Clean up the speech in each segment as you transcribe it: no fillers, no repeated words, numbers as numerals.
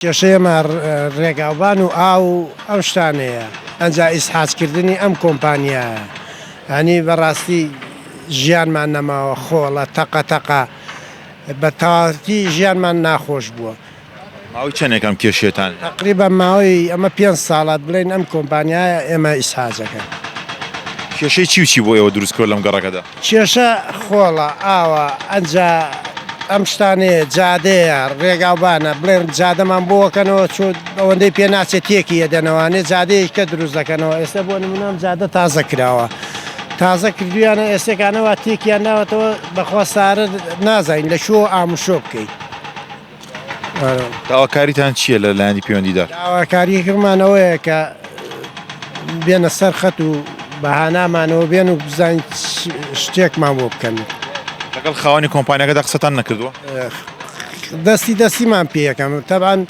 کێشەی ئێمە ڕێگاوبان و ئاو و ئەم شتانەیە ئەنجا ئیسحاج کردنی ئەم کۆمپانیایە یانی بەڕاستی ژیانمان نەماوە خۆڵە تەقە تەقە بە تەواوەتی ژیانمان ناخۆش بووە. ماوەی چەندێکە ئەم کێشەیەتان هەیە؟ تەقریبەن ماوەی ئەمە پێنج ساڵە بڵێین ئەم کۆمپانیایە ئێمە ئیسحاجەکەن. کێشەی چی و چی بۆ ئێوە دروست کردوە لەم گەڕەکەدا؟ کێشە خۆڵە، ئاوە، ئەنجا ئەم شتانەیە، جادەیە، ڕێگاوبانە، بڵێن جادەمان بۆ ئەکەنەوە چۆ ئەوەندەی پێ ناچێت تێکی ئەدەنەوانێ جادەیەکی کە دروست دەکەنەوە، ئێستا بۆ نمونە ئەم جادە تازە کراوە تازە کردویانە ئێستێکانە وا تێکیان داوەتەوە بەخوا سارە نازانین لە کوێوە ئاموشۆ بکەین. داواکاریتان چییە لە لایەنی پەیوەندیدار؟ داواکاریەکەمان ئەوەیە کە بێنە سەر خەت و بە هانامانەوە بێن و بزانین شتێکمان بۆ بکەن. لەگەڵ خاوەنی کۆمپانیاکەدا قسەتان نەکردووە؟ دەستی دەستیمان پێیەکەم تەبعەن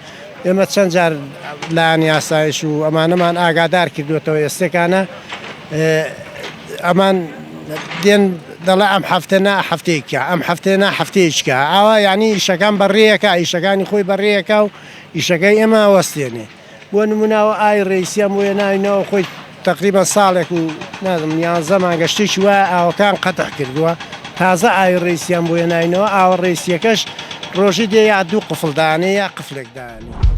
ئێمە چەند جار لایەنی ئاسایش و ئەمانەمان ئاگادار کردوێتەوە ئێستێکانە ئەمان دێن دەڵێ ئەم هەفتە نا هەفتەیەکە ئەم هەفتەیە نا هەفتەیەکە ئاوا یعنی ئیشەکان بەڕێیەکە ئیشەکانی خۆی بەڕێیەکە و ئیشەکەی ئێمە وەستێنێ بۆ نموناوە ئای ڕئیسیان بۆ ناوینەوە خۆی تقریبا ساڵێک و نازم یانزە مانگە شتێکی وایە ئاوەکان قەتع کردووە تازە ئاوی ڕئیسیان بۆ ناوینەوە ئاوە ڕئیسیەکەش ڕۆژی دێ یا دوو قفڵ دانێ یا قفلێک دانێ.